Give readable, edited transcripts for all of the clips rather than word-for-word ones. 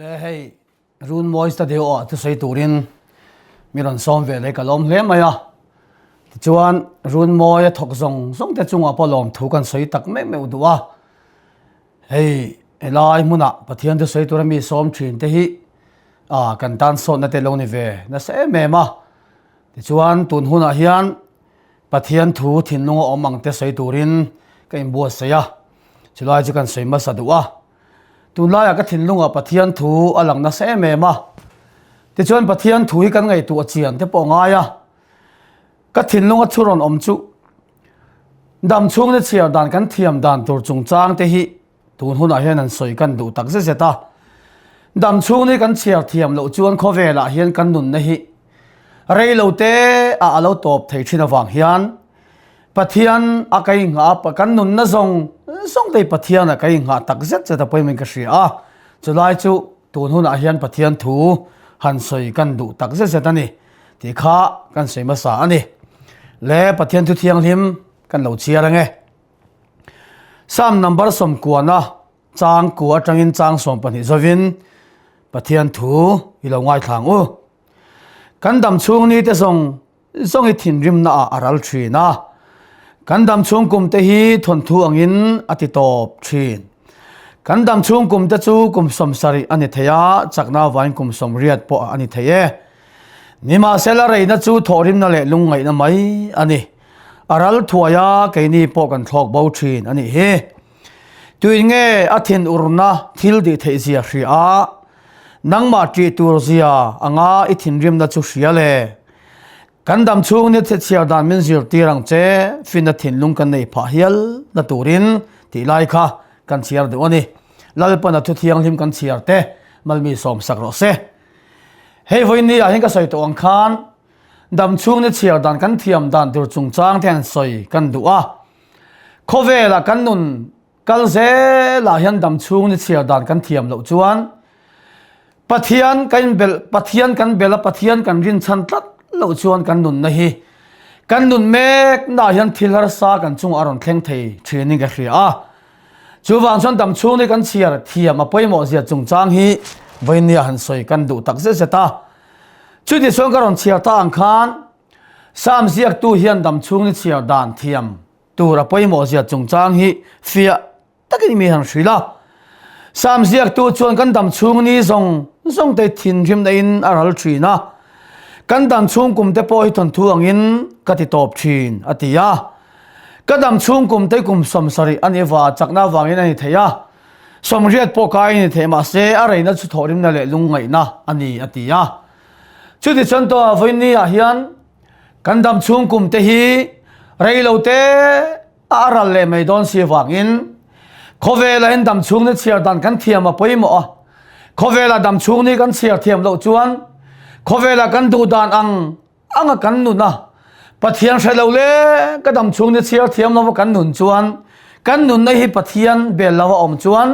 Le hei Runmawi Studio ah thusawi turin mi rawn sawm ve leh ka lawm hle mai a. Tichuan Runmawi a thawk zawng zawng te chungah pawh lawmthu kan sawi tak meuh meuh duh a. Hei helai hmunah Pathian thusawi tura mi sawm thin te hi ah kan tan sawtna te lo ni ve nasa em em a. Tichuan tun hunah hian Pathian thu thinlunga awm ang te sawi turin ka inbuatsaih a, chulai chu kan sawi hmasa duh a. Tunlaiah ka thinlungah Pathian thu a lang nasa em em a, tichuan Pathian thu hi kan ngaihtuah chian te pawh a ngai a. Ka thinlunga thu rawn awm chu dam chhungte chhiar dan kan thiam dan tur chungchang te hi Tun hunah hian an sawi kan duh tak zet zet a, dam chhung ni kan chhiar thiam loh chuan khawvelah hian kan nunna hi rei lo te ah a lo tawp thei thin avang hian Pathian a ka inghah a, kan nunna zawng zawng te hi Pathian a ka inghah tak zet zet a pawimawhin ka hria a, chulai chu tun hunah hian Pathian thu han sawi kan duh tak zet zet a ni tih kha kan sawi hmasa a ni. Le Pathian thu thianghlim kan lo chhiar ange. Psalm number sawmkuana chang kua atangin chang 12 zawin Pathian thu i lo ngaithlang u. Kan dam chhung ni te zawng zawng hi thinrimna ah a ral thin a. Kan dam chhung kum te hi thawnthu angin a ti tawp thin. Kan dam chhung kum te chu kum 70 a ni thei a, chakna vain kum 80 pawh a ni thei e. Nimahsela reina chu thawhrimna leh lungngaihna mai a ni. A ral thuai a, keini pawh kan thlawk bo thin a nih hi. Tuin nge a thin urna thil tih theih zia hria a, nangmah ṭih tur zia anga i thinrimna chu hria le. Kan dam chhung ni chhiar dan min zirtir ang che, finna thinlung kan nei phah hial na turin tih lai kha kan chhiar duh a ni. Lalpana thu thianghlim kan chhiar te malmi sawmsak rawh se. Hei vawiin ah hian ka sawi tawh ang khan Dam chhung ni chhiar dan kan thiam dan tur chungchang te han sawi kan duh a. Khawvela kan nun kal zelah hian dam chhung ni chhiar dan kan thiam loh chuan Pathian kan inbelh Pathian kan belh a Pathian kan rinchhan tlat loh chuan kan nunna hi kan nun mek naah hian thil harsa kan chungah a rawn thleng thei thinin ka hria a. Chuvang chuan dam chhung ni kan chhiar thiam a pawimawh zia chungchang hi vawinia han sawi kan duh tak zet zet a. Chuti chuan ka rawn chhiar ta ang khan Psalm ziaktu hian dam chhung ni chhiar dan thiam tur a pawimawh zia chungchang hi fiah takin mi han hrilh a. Psalm ziaktu chuan kan dam chhung ni zawng zawng te thinrimna in a ral thin a, kan dam chhung kum te pawh hi thawnthu angin ka ti tawp thin a ti a. Ka dam chhung kum te kum 70 a nih va chakna avangin a ni thei a. Sawmriat pawh kai a ni thei mahse a reina chu thawhrimna leh lungngaihna a ni a ti a. Chuti chuan tawh vawiin ah hian kan dam chhung kum te hi rei lo te a ral leh mai dawn si avangin khawvela in dam chhung ni chhiar dan kan thiam a pawimawh a. Khawvela dam chhung ni kan chhiar thiam loh chuan khawvela kan duh dan ang Anga kan nun a, Pathian hre lo le ka dam chhung ni chhiar thiam lova kan nun chuan kan nunna hi Pathian bel lova awm chuan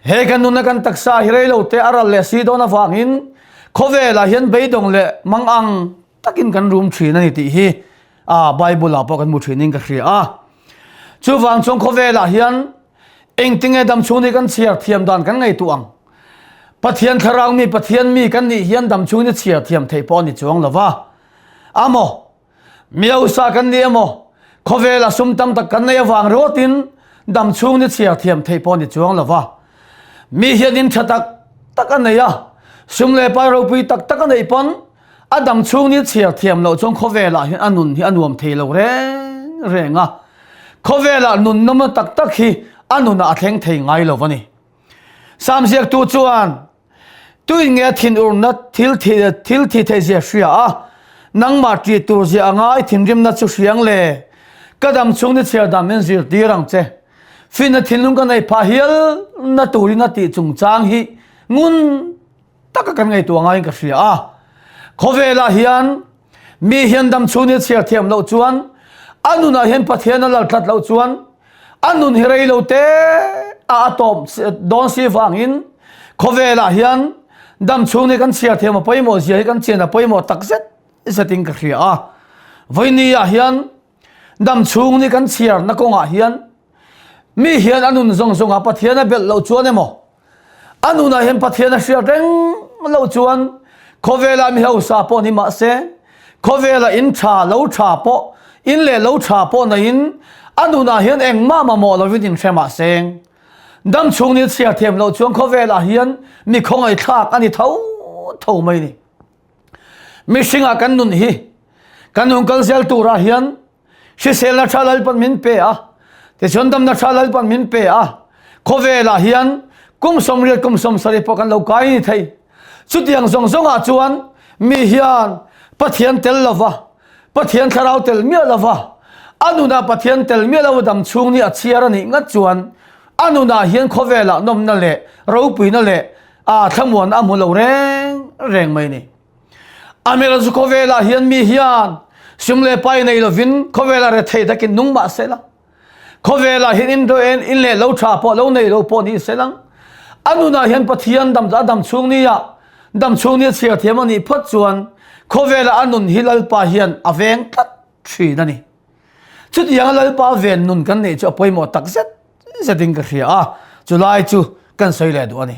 he kan nunna kan taksa hi rei lo te a ral leh si dawn avangin khawvelah hian beidawng leh mangang takin kan rum thin a ni tih hi a Bible ah pawh kan hmu thinin ka hria a. Chuvang chuan khawvelah hian Engtinge damchhung ni kan chhiar thiam dan kan ngaihtuah ang? Pathian thlarau mi Pathian mi kan nih hian damchhung ni chhiar thiam theih pawh a ni chuang lo va. Amaw, miausa kan ni emaw, khawvela sum tam tak kan nei avang ringawtin damchhung ni chhiar thiam theih pawh a ni chuang lo va. Mi hian in tha tak tak a nei a, sum leh pai ropui tak tak a neih pawn a damchhung ni chhiar thiam loh chuan khawvelah hian a nun hi a nuam thei lo reng reng a. Khawvelah nun nawmna tak tak hi a nunah a thleng thei ngai lo a ni. Sam ziaktu chuan, Tuin nge thinurna thil thil thi theih zia hria a, nangmah ṭih tur zia anga i thinrimna chu hriang le? Ka dam chhung ni chhiar dan min zirtir ang che. Finna thinlung ka neih phah hial na turin a tih chungchang hi ngun taka kan ngaihtuah ngaiin ka hria a. Khawvelah hian Mi hian dam chhung ni a chhiar thiam loh chuan a nunah hian Pathian a lal tlat loh chuan a nun hi rei lo te a a tawp dawn si vangin khawvelah hian dam chhung ni kan chhiar thiam a pawimawh zia hi kan chian a pawimawh tak zet zetin ka hria a. Vawiini ah hian dam chhung ni kan chhiarna kawngah hian mi hian a nun zawng zawngah Pathian a belh loh chuan emaw. A nunah hian Pathian a hriat reng loh chuan khawvela mi hausa pawh ni mah se, khawvela in tha lo tha pawh, in leh lo tha pawh neiin a nunah hian engmah mamawh lovin inhre mah se, dam chhung ni chhiar thiam loh chuan khawvelah hian mi khawngaihthlak a ni tho tho mai ni. Mihringah kan nun hi kan nun kal zel turah hian Hriselna tha Lalpan min pe a, tichuan damna tha Lalpan min pe a, khawvelah hian kum 80 kum 70 pawh kan lo kai ni thei. Chutiang zawng zawngah chuan mi hian Pathian tel lova, Pathian thlarau tel miah lova, a nunah Pathian tel miah lo dam chhung ni a chhiar a nih ngat chuan a nunah hian khawvelah nawmna leh ropuina leh a thlamuanna a hmu lo reng reng mai ni. Amel chu khawvelah hian mi hian sum leh pai nei lovin khawvela rethei takin nung mah sela. Khawvelah hian in en in leh lo tha pawh lo nei lo pawh ni selang. A nunah hian Pathian dam a dam chhung nia dam chhung nia chhiar thiam a nih phawt chuan khawvela a nun hi Lalpa hian a veng tlat thin a ni. Chutianga Lalpa ven nun kan neih chu a pawimawh tak zet zetin ka hria a, chulai chu kan sawi leh duh a ni.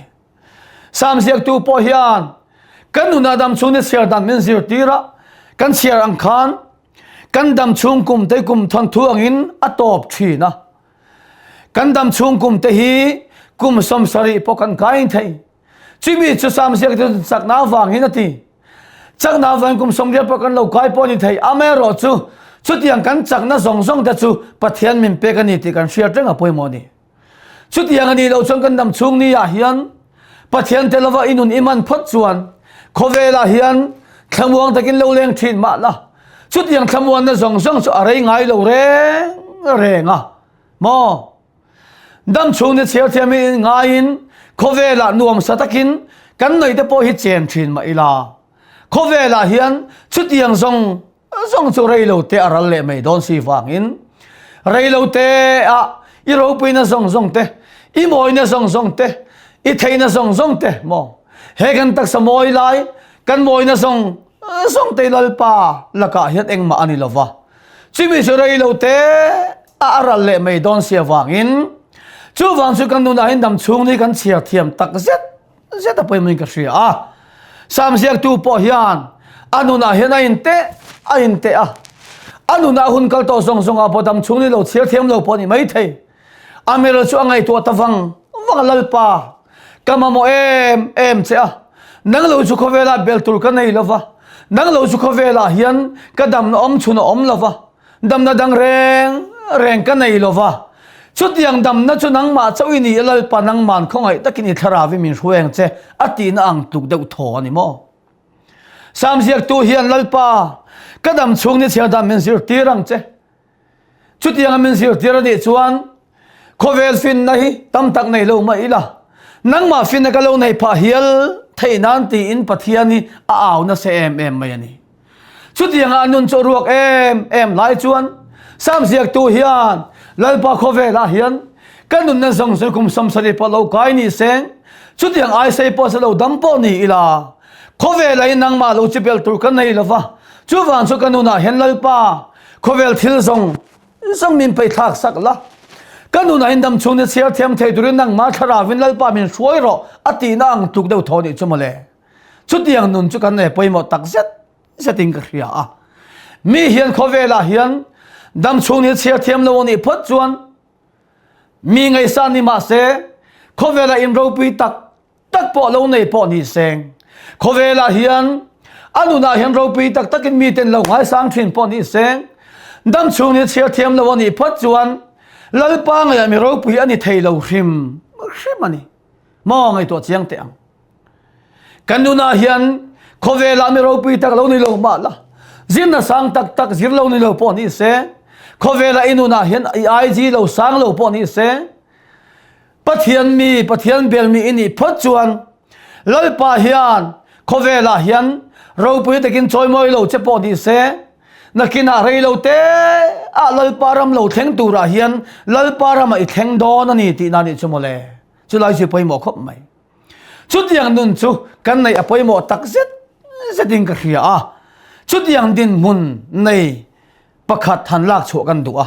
Sam ziaktu pawh hian kan nunah dam chhung ni chhiar dan min zirtir a, kan chhiar ang khan kan dam chhung kum te kum thawnthu angin a tawp thin a. Kan dam chhung kum te hi kum 70 pawh kan kai thei. Chumi chu Sam ziaktu chakna avangin a ti. Chakna avangin kum 80 pawh kan lo kai pawh ni thei. Amaherawhchu chutiang kan chakna zawng zawng te chu Pathian min pek a ni tih kan hriat reng a pawimawh a ni. Chutiang a nih loh chuan kan dam chhung ni ah hian Pathian tel lova i nun i man phawt chuan khawvelah hian thlamuang takin lo leng thin mah la, chutiang thlamuanna zawng zawng chu a rei ngai lo reng reng a maw? Dam chhung ni chhiar thiam hi ngaiin khawvelah nuamsa takin kan neih te pawh hi chen thin mah ila, khawvelah hian chutiang zawng zawng chu reilo te a ral leh mai dawn si vangin reilo te a i ropuina zawng zawng te i mawina zawng zawng te i theihna zawng zawng te maw he kan taksa mawi lai kan mawina zawng zawng te Lalpa lakah hian engmah a ni lova chumi chu reilo te a a ral leh mai dawn si avangin chuvang chu kan nunah hian dam chhung ni kan chhiar thiam tak zet zet a pawimawhin ka hria a. Sam ziaktu pawh hian a nunah hian a inteh a inteh a. A nunah hun kal tawh zawng zawngah pawh dam chhung ni lo chhiar thiam lo pawh a ni maithei. A hmel chu a ngaihtuah ta vang vang a, Lalpa, ka mamawh em em che a. Nang lo chu khawvelah bel tur ka nei lo va, nang lo chu khawvelah hian ka damna awm chhun a awm lo va. Damna dang reng reng ka nei lo va, chutiang damna chu nangmah chauh i ni a, Lalpa nangman khawngaih takin i thlarau i min hruai ang che a tihna ang tluk deuh thaw a ni maw? Sam ziaktu hian Lalpa, ka dam chhung ni chhiar dan min zirtir ang che. Chutianga min zirtir a nih chuan khawvel finna hi tam tak nei lo mah ila, nangmah finna ka lo nei phah hial theih nan tiin Pathian hi a au nasa em em mai a ni. Chutianga a nun chu a ruak em em lai chuan Sam ziaktu hian Lalpa khawvelah hian ka nunna zawng zawng kum 70 pawh lo kai ni seng, chutiang ai sei pawh se lo dam pawh ni ila, khawvelah hi nangmah lo chipel tur ka nei lova, chuvang chu ka nunah hian Lalpa khawvel thil zawng zawng min peithlak sak la, ka nunah hian dam chhung ni chhiar thiam thei turin nangmah thlaravin Lalpa min hruai rawh a tihna ang tluk deuh thaw nih chu mawle. Chutiang nun chu kan nei pawimawh tak zet zetin ka hria a. Mi hian khawvelah hian dam chhung ni chhiar thiam lo a nih phawt chuan mi ngaihsan ni mah se khawvelah in ropui tak tak pawh lo nei pawh ni seng. Khawvelah hian a nunah hian ropui tak takin miten lo ngaisang thin pawh ni seng. Dam chhung ni chhiar thiam lo a nih phawt chuan Lalpa ngaiah mi ropui a ni thei lo hrim hrim a ni. Maw ngaihtuah chiang teh ang. Kan nunah hian khawvelah mi ropui tak lo ni lo mah la, zirna sang tak tak zir lo ni lo pawh ni se, khawvelah i nunah hian i IG lo sang lo pawh ni se, Pathian mi, Pathian bel mi i nih phawt chuan Lalpa hian khawvelah hian ropui takin chawimawi lo che pawh ni se, nakinah rei lo te ah Lalpa ram lo thleng turah hian Lalpa ramah i thleng dawn a ni tihna nih chu mawle. Chulai chu pawimawh khawp mai. Chutiang nun chu kan neih a pawimawh tak zet zetin ka hria a. Chutiang dinhmun nei pakhat han lak chhuah kan duh a.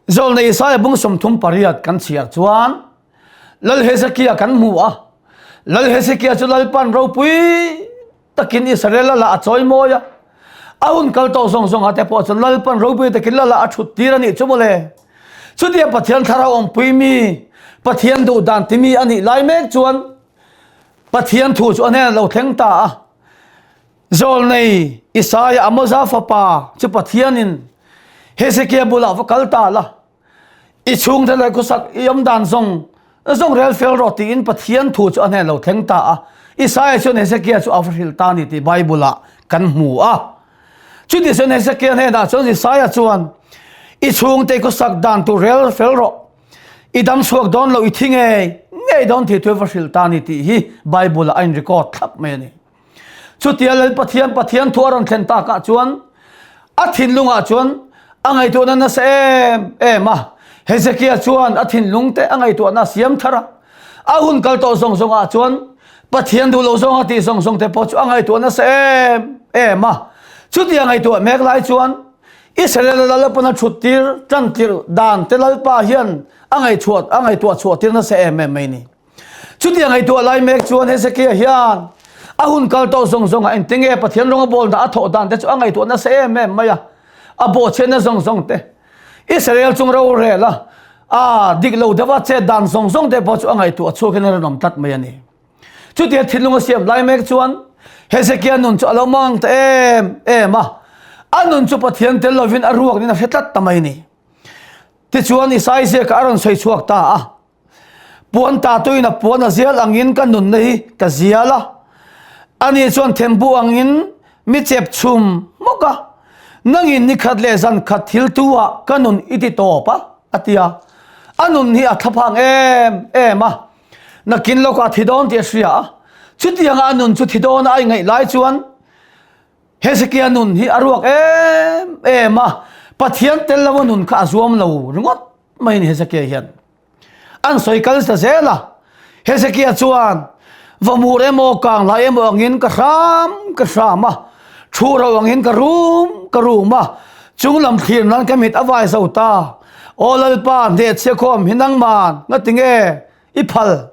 Zawlnei Isaiah bung 38 kan chhiar chuan. Lal Hezekia kan hmu a. Lal Hezekia chu Lalpan ropui takin Israel lala a chawi mawi a. A hun kal tawh zawng zawngah te pawh chuan Lalpan ropui takin lala a thut tir a nih chu mawle. Chutia Pathian thlarau awmpui mi, Pathian duh dan timi a nih lai mek chuan Pathian thu chu a hnenah lo thleng ta a. Zawlnei Isaia Amoza fapa chu Pathianin Hezekia bulah va kal ta la, i chhungte leh khawsak i awm dan zawng zawng rel fel rawh tiin Pathian thu chu a hnen lo thleng ta a. Isaia chuan Hezekia chu a va hrilh ta a ni tih Bible-ah kan hmu a. Chuti chuan Hezekia hnenah chuan Isaia chuan, I chhungte i khawsak dan tur rel fel rawh, i dam chhuak dawn lo, i thi ngei ngei dawn tih thu a va hrilh ta a ni tih hi Bible-ah a in-record thlap mai a ni. Chutia Lal Pathian Pathian thu a rawn thlen takah chuan a thinlungah chuan a ngaihtuahna nasa em em a. Hezekia chuan a thinlung te a ngaihtuahna a siam thar a. A hun kal tawh zawng zawngah chuan Pathian duh lo zawnga tih zawng zawng te pawh chu a ngaihtuah nasa em em a. Chutia ngaihtuah mek lai chuan Israel lal pawn a thut tir tan tirh dan te Lalpa hian a ngaihchhuah a ngaihtuah chhuah tir nasa em em mai ni. Chutia ngaihtuah lai mek chuan Hezekiah hian a hun kal tawh zawng zawngah engtinge Pathian rawng a bawlna a thawh dan te chu a ngaihtuah nasa em em mai a, a bawhchhiatna zawng zawng te, Israel chung rorel a, a dik lo deuha chet dan zawng zawng te pawh chu a ngaihtuah chhuakin a rinawm tlat mai a ni. Chutia thinlung a siam lai mek chuan Hezekiah nun chu a lo mang ta em em a, a nun chu Pathian tel lovin a ruak niin a hre tlat ta mai a ni. Tichuan Isaiah ziakah a rawn sawi chhuak ta a. Puan ta tuin a puan a zial angin ka nunna hi ka zial a, ani chuan thembu angin mi chep chhum hmawk a, nangin ni khat leh zan khat thil tu ah ka nun i ti tawp a, a ti a. A nun hi a thlaphang em em a, nakin lawkah thi dawn tih a hria a, chutianga a nun chu thi dawna a ingaih lai chuan Hezekia nun hi a ruak em em a, Pathian tel lo a nun kha a zuam lo ringawt mai a ni Hezekia hian. An sawi kal ta zel a, Hezekia chuan, Va mur emaw, kang hlai emaw angin ka hram ka hram a, thu ro angin ka rum ka rum a, chung lam thlir nan ka mit a vai zo ta. Aw Lalpa, hnehchhia khawm hi nangman ngatinge i phal?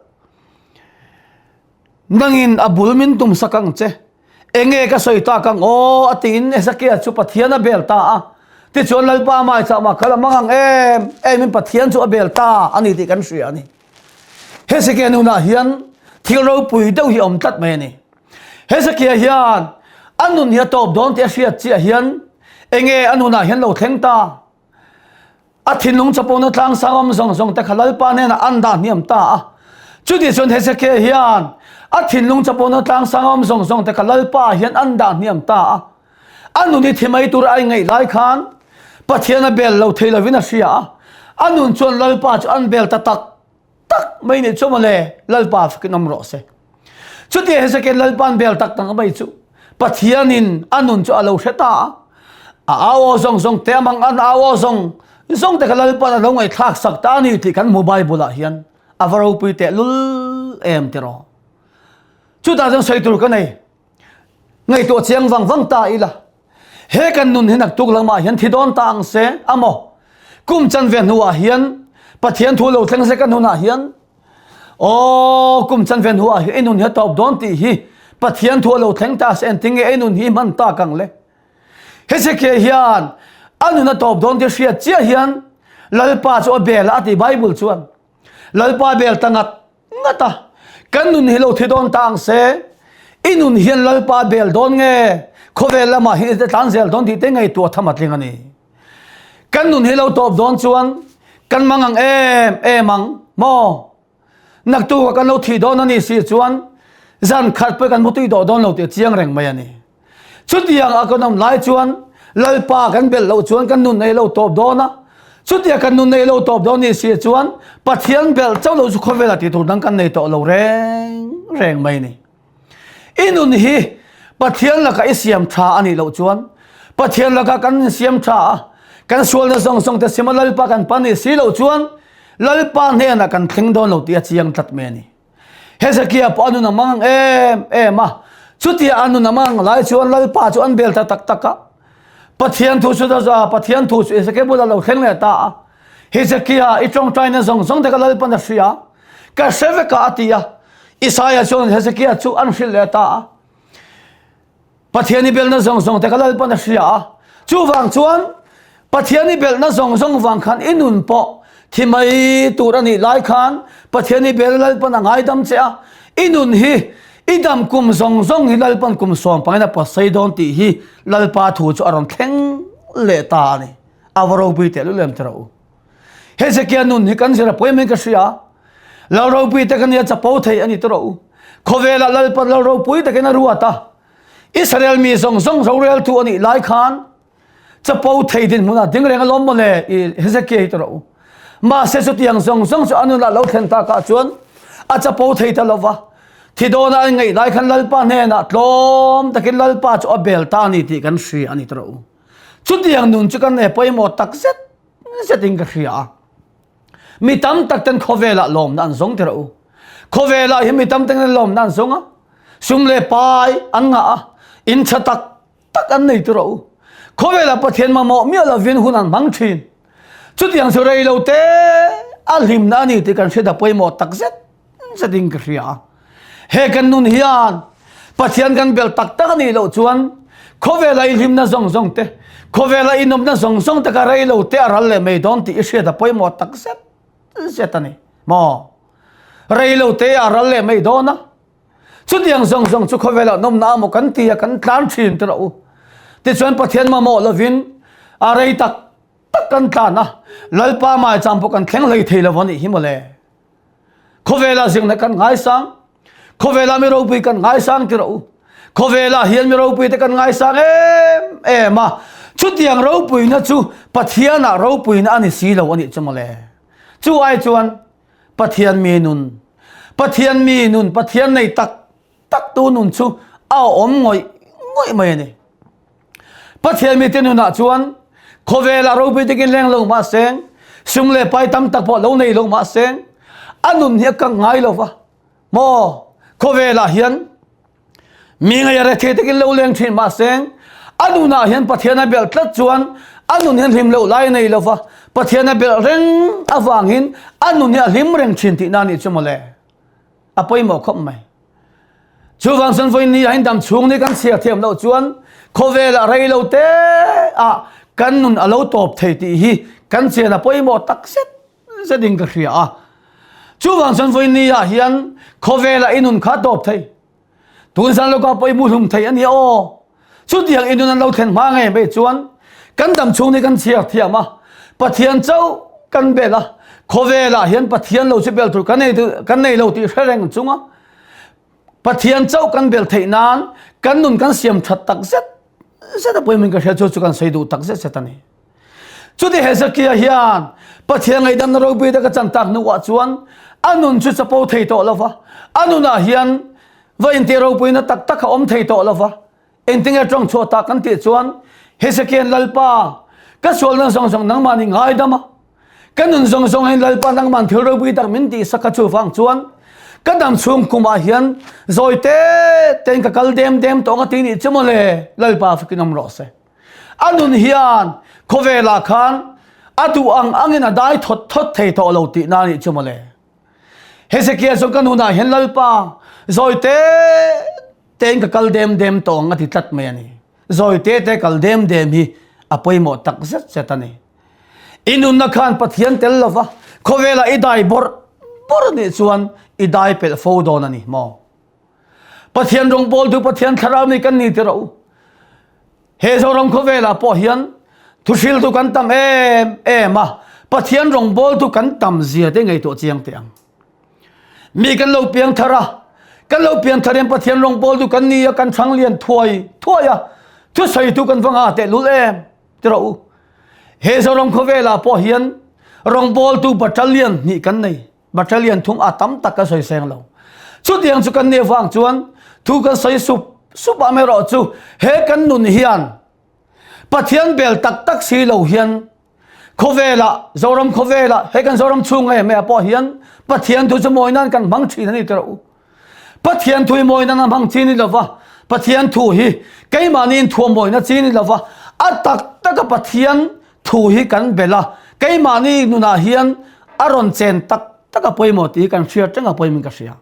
Nangin a bul min tum sak ang che. Enge ka sawi tak ang aw a tiin Hezekia chu Pathian a bel ta a. Tichuan Lalpa maichah mah kal a mang ang em emin Pathian chu a bel ta a ni tih kan hria a ni. Hezekia nunah hian thil ropui deuh hi a awm tlat mai a ni. Hezekia hian a nun hi a tawp dawn tih a hriat chiah hian enge a nunah hian lo thleng ta? A thinlung chapona tlangsang awm zawng zawng te kha Lalpa hnenah an dah hniam ta a. Chuti chuan Hezekiah hian a thinlung chapona tlangsang awm zawng zawng te kha Lalpa hian an dah hniam ta a. A nun hi thi mai tur a ingaih lai khan Pathian a bel lo thei lovin a hria a. A nun chuan Lalpa chu an bel ta tak tak mai nih chu mawle Lalpa fakin awm rawh se. Chutia Hezekiah Lalpa'n bel tak tak mai chu Pathianin a nun chu a lo hre ta a. A au aw zawng zawng te amang an au aw zawng zawng te kha Lalpa'n a lo ngaihthlak sak ta a ni tih kan hmu Bible ah hian a va ropui teh lul em tiraw. Chutah chuan sawi tur ka nei. Ngaihtuah chiang vang vang ta ila. He kan nun hi naktuk lamah hian thi dawn ta ang se a maw? Kum chan ve hnuah hian Pathian thu lo thleng se kan hunah hian Aw kum chan ve hnuah hi i nun hi a tawp dawn tih hi Pathian thu a lo thleng ta se engtin nge i nun hi hman tak ang le? Hezekiah hian a nun a tawp dawn tih hriat chiah hian Lalpa chu a bel a a ti Bible chuan Lalpa bel ta ngat ngat a, kan nun hi lo thi dawn ta ang se, i nun hian Lalpa bel dawn nge, khawvel lamah hi i tlan zel dawn tih te ngaihtuah tham a tling a ni. Kan nun hi lo tawp dawn chuan kan mang ang em em ang maw? Naktuka kan lo thih dawn a ni si chuan zan khat pawh kan mutui dawh dawn lo tih a chiang reng mai a ni. Chutiang a kan awm lai chuan Lalpa kan belh loh chuan kan nun ei lo tawp dawn a, chutia kan nun ei lo tawp dawn ni si chuan Pathian belh chauh lo chu khawvela tih tur dang kan nei tawh lo reng reng mai ni. I nun hi Pathian laka i siam tha a nih loh chuan Pathian laka kan insiam tha a, kan sualna zawng zawng te sima Lalpa kan pan nih si loh chuan Lalpa hnenah kan thleng dawn lo tih a chiang tlat mai a ni. Hezekia pawh a nun a mang em em a, chutia a nun a mang lai chuan Lalpa chu an bel ta tak tak a. Pathian thu chu Pathian thu chu Hezekia bulah lo thleng leh ta a. Hezekia i tawngtaina zawng zawng te kha Lalpan a hria. Ka hre vek a, a ti a. Isaia chuan Hezekia chu an hrilh leh ta a. Pathian i belhna zawng zawng te kha Lalpan a hria a. Chuvang chuan Pathian i belhna zawng zawng vang khan i nun pawh thi mai tur a nih lai khan Pathian i bel Lalpan a ngaidam che a. I nun hi i dam kum zawng zawng hi Lalpan kum sawm pangin a pawtsei dawn tih hi Lalpa thu chu a rawn thleng leh ta a ni. A va ropui tehlul em tiraw u. Hezekia nun hi kan zir a pawi mai ka hria. Lal ropui te ka nia chapo thei a ni tiraw u. Khawvelah Lalpan lal ropui takin a ruat a. Israel mi zawng zawng roreltu a nih lai khan chapo thei dinhmunah ding reng alawm mawle i Hezekia hi tiraw u. Mahse chutiang zawng zawng chu a nunah lo thlen takah chuan a chapo thei ta lova. Thi dawna an ngaih lai khan Lalpa hnenah tlawm takin Lalpa chu a bel ta a ni tih kan hria a ni tiraw u. Chutiang nun chu kan nei pawimawh tak zet zetin ka hria a. Mi tam tak ten khawvelah lawmna an zawng tirh u. Khawvelah hi mi tam tak ten lawmna an zawng a. Sum leh pai an ngah a, in tha tak tak an nei tirh u. Khawvelah Pathian mamawh miah lovin hun an hmang thin. Chutiang chu rei lo te a hlimna a ni tih kan hriat a pawimawh tak zet zetin ka hria a. He kan nun hian Pathian kan bel tak tak a nih loh chuan khawvela i hlimna zawng zawng te, khawvela i nawmna zawng zawng te kha rei lo te a ral leh mai dawn tih i hriat a pawimawh tak zet zet a ni maw? Rei lo te a ral leh mai dawn a. Chutiang zawng zawng chu khawvela nawmna amaw kan ti a kan tlan thin tirh u. Tichuan Pathian mamawh lovin a rei tak tak kan tlan a, Lalpa maicham pawh kan thleng hlei thei lo a nih hi mawle. Khawvela zirna kan ngaisang, khawvela mi ropui kan ngaisang ti rawh u. Khawvela hian mi ropui te kan ngaisang em em a. Chutiang ropuina chu Pathianah ropuina a ni si lo a nih chu mawle. Chu ai chuan Pathian mi nun, Pathian mi nun, Pathian nei tak tak tu nun chu a awm ngawih ngawih mai a ni. Pathian mite nunah chuan khawvelah ropui takin leng lo mah seng, sum leh pai tam tak pawh lo nei lo mah seng, a nun hi a kang ngai lo va. Maw khawvelah hian mi ngei a rethei takin lo leng thin mah seng, a nunah hian Pathian a belh tlat chuan a nun hian hlim loh lai a nei lo va, Pathian a belh reng avangin a nun hi a hlim reng thin tihna a nih chu mawle. A pawimawh khawp mai. Chuvang chuan vawiin ni ah hin dam chhung ni kan chhiar thiam loh chuan khawvelah rei lo te ah kan nun a lo tawp thei tih hi kan chian a pawimawh tak zet zet in ka hria a. Chuvang chuan vawiin ni ah hian khawvelah i nun kha a tawp thei. Tun zan lawkah pawh i muhlum thei a nia aw. Chutiang i nun an lo thlen hma ngei mai chuan kan dam chhung ni kan chhiar thiam a, Pathian chauh kan bel a, khawvelah hian Pathian lo chu bel tur kan nei kan nei lo tih hre reng chunga Pathian chauh kan bel theih nan kan nun kan siam that tak zet zet a pawimawhin ka hria chu chu kan sawi duh tak zet zet a ni. Chuti Hezekia hian Pathian ngaihdamna ropui te ka chan tak hnuah chuan a nun chu chapo thei tawh lo va, a nunah hian va intih ropuina tak tak a awm thei tawh lo va. Engtinge tawng chhuah tak kan tih chuan Hezekia'n Lalpa, ka sualna zawng zawng nangmah ni ngaidam a, ka nun zawng zawng hian Lalpa nangmah'n thil ropui tak min tihsak a chuvang chuan ka dam chhung kumah hian zawi te tein ka kal dem dem tawh ang a ti nih chu mawle, Lalpa fakin awm rawh se. A nun hian khawvelah khan a duh ang angin a dai thawt thawt thei tawh lo tihna a nih chu mawle. Hezekiah chuan ka nunah hian Lalpa, zawi te tein ka kal dem dem tawh ang a ti tlat mai a ni. Zawi te te kal dem dem hi a pawimawh tak zet zet a ni. I nunna khan Pathian tel lova khawvelah i dai bawrh bawrh nih chuan i dai pelh fo dawn a ni maw? Pathian rawngbawltu Pathian thlarau mi kan ni tirh u. He Zoram khawvelah pawh hian thuhriltu kan tam em em a, Pathian rawngbawltu kan tam zia te ngaihtuah chiang teh ang. Mi kan lo piang thar a, kan lo piang thar hian Pathian rawngbawltu kan ni a, kan thang lian thuai thuai a, thusawitu kan va ngah tehlul em tirh u. He Zoram khawvelah pawh hian rawngbawltu battalion hnih kan nei. Battalion thum a tam tak ka sawi seng lo. Chutiang chu kan nih avang chuan thu kan sawi sup sup a erawh chu he kan nun hian Pathian bel tak tak si lo hian khawvelah Zoram khawvelah he kan Zoram chhung em em pawh hian Pathian thu chu mawi nan kan hmang thin a ni tirh u. Pathian thu hi mawi nan a hmang chi ni lova Pathian thu hi keimahni in thuam mawina chi ni lova a tak taka Pathian thu hi kan bel a keimahni nunah hian a rawn chen tak. tak a pawimawh tih hi kan hriat reng a pawimawhin ka hria.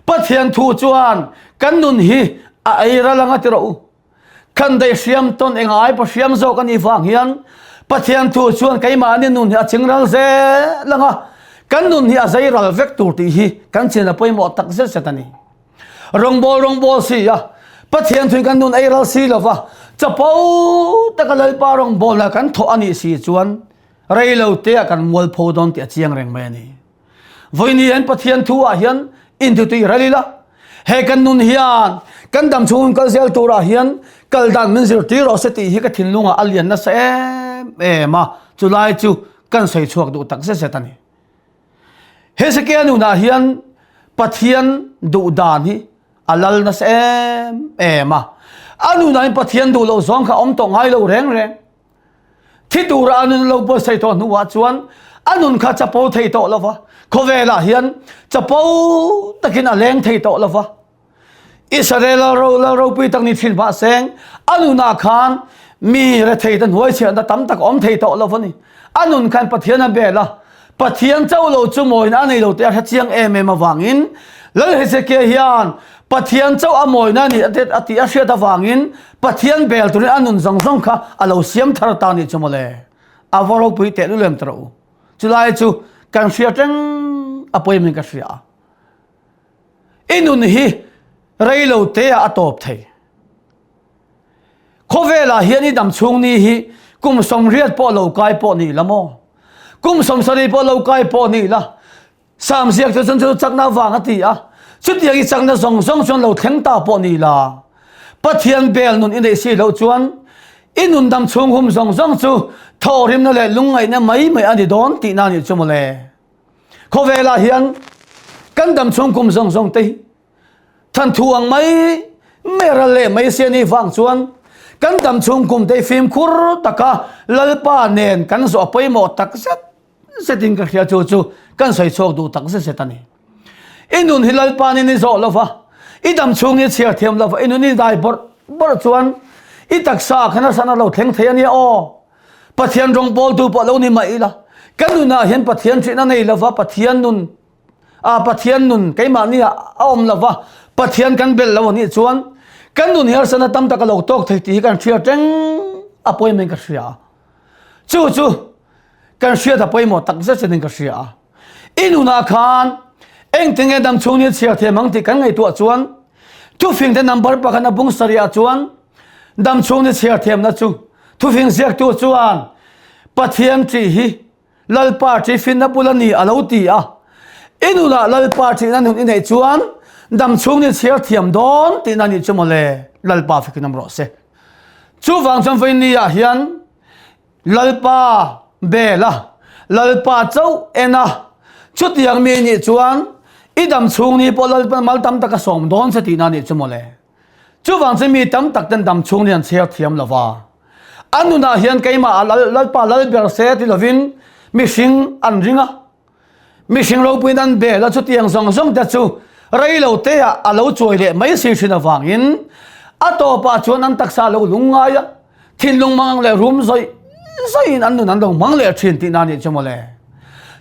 Pathian thu chuan kan nun hi a ei ral anga ti rawh u. Kan daih hriam tawn eng ai pawh hriam zawk a nih vang hian Pathian thu chuan keimahni nun hi a ching ral zel anga kan nun hi a zei ral vek tur tih hi kan chin a pawimawh tak zet zet a ni. Rawngbâwl rawngbâwl si a, Pathian thuin kan nun ei ral si lo va, chapo taka Lalpa rawngbâwlna kan thawh a nih si chuan rei lo teah kan mualpho dawn tih a chiang reng mai a ni. Vawiin hian Pathian thu ah hian intutui ral ila, he kan nun hian kan dam chhung kal zel turah hian kal dan min zirtir rawh se tih hi ka thinlungah a lian nasa em em a, chulai chu kan sawi chhuak duh tak zet zet a ni. Hezekiah nunah hian Pathian duh dan hi a lal nasa em em a, a nunah hian Pathian duh loh zawng kha a awm tawh ngai lo reng reng. Thi tura a nun lo buatsaih tawh hnuah chuan a nun kha chapo thei tawh lo va, khawvelah hian chapo takin a leng thei tawh lo va. Israel lal ropui tak ni thin mahse a nunah khan mi rethei te hnuai chhiahna tam tak awm thei tawh lo va ni. A nun khan Pathian a bel a, Pathian chauh lo chu mawina a nei lo tih a hre chiang em em avangin Lal Hezekiah hian Pathian chauh a mawina a nih a tih a hriat avangin Pathian bel turin a nun zawng zawng kha a lo siam thar ta nih chu mawle. A va ropui tehlul em tawh u. Chulai chu kan hriat reng a pawimawhin ka hria a. I nun hi rei lo te ah a tawp thei. Khawvelah hian i dam chhung ni hi kum 80 pawh lo kai pawh ni la maw? Kum 70 pawh lo kai pawh ni la. Sam ziak chu chuan chu chakna vang a ti a. Chutiang i chakna zawng zawng chuan lo thleng ta pawh ni la. Pathian bel nun i neih si loh chuan i nun dam chhung hum zawng zawng chu thawhrimna leh lungngaihna mai mai a ni dawn tihna a nih chu mawle. Khawvelah hian kan dam chhung kum zawng zawng te hi thanthu ang mai mai ral leh mai sia ni vang chuan kan dam chhung kum te fimkhur taka Lalpa nen kan zawh a pawimawh tak zet zetin ka hria chu chu kan sawi chhuak duh tak zet zet a ni. I nun hi Lalpa nen i zawh lova, i dam chhung hi chhiar thiam lova, i nun i dai bawrh bawrh chuan i taksa khan a san a lo thleng thei a nia aw. Pathian rawngbawltu pawh lo ni mah ila, ka nunah hian Pathian ṭihna nei lova Pathian nun a Pathian nun keimahni ah a awm lova Pathian kan belh lo anih chuan kan nun hi harsatna tam tak a lo tawk thei tih hi kan hria ṭeng a pawimawhin ka hria a. Chu chu kan hriat a pawimawh tak zet zetin ka hria a. I nunah khan engtinge dam chhung ni chhiar thiam ang tih kan ngaihtuah chuan thufingte number pakhat a bung sarih ah chuan dam chhung ni chhiar thiamna chu Thufing ziaktu chuan Pathian ṭih hi Lalpa ṭih finna bul a ni a lo ti a. I nunah Lalpa ṭihna nun i neih chuan dam chhung ni chhiar thiam dawn tihna nih chu mawle, Lalpa fikin awm rawh se. Chuvang chuan vawiin ah hian Lalpa bel a, Lalpa chauh en a, chutiang mi nih chuan i dam chhung ni pawh Lalpa mal tam tak a sawm dawn che tihna nih chu mawle. Chuvang chu mi tam tak ten dam chhung ni an chhiar thiam lo va. A nunah hian keimah ah Lalpa lal ber se ti lovin mihring an ring a. Mihring ropuiin an bel a, chutiang zawng zawng te chu rei lo te ah a lo chuai leh mai si thin avangin a tawpah chuan an taksa a lo lung ngai a. Thinlung mang leh rum zawih zawihin an nun an lo hmang leh thin tihna nih chu mawle.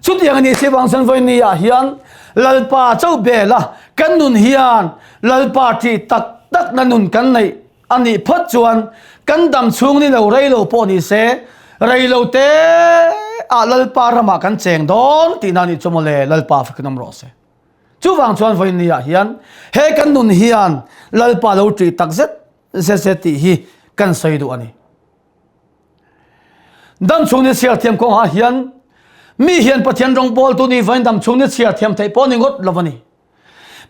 Chutiang a nih si vang chuan vawiin ah hian Lalpa chauh bel a, kan nun hian Lalpa ṭih tak takna nun kan neih a nih phawt chuan kan dam chhung ni lo rei lo pawh ni se, rei lo te ah Lalpa ramah kan cheng dawn tihna nih chu mawle, Lalpa fakin awm rawh se. Chuvang chuan vawiin ah hian he kan nun hian Lalpa lo ṭih tak zet zet tih hi kan sawi duh a ni. Dam chhung ni chhiar thiam kawngah hian mi hian Pathian rawngbawltu ni vain dam chhung ni chhiar thiam theih pawh ni ngawt lo a ni.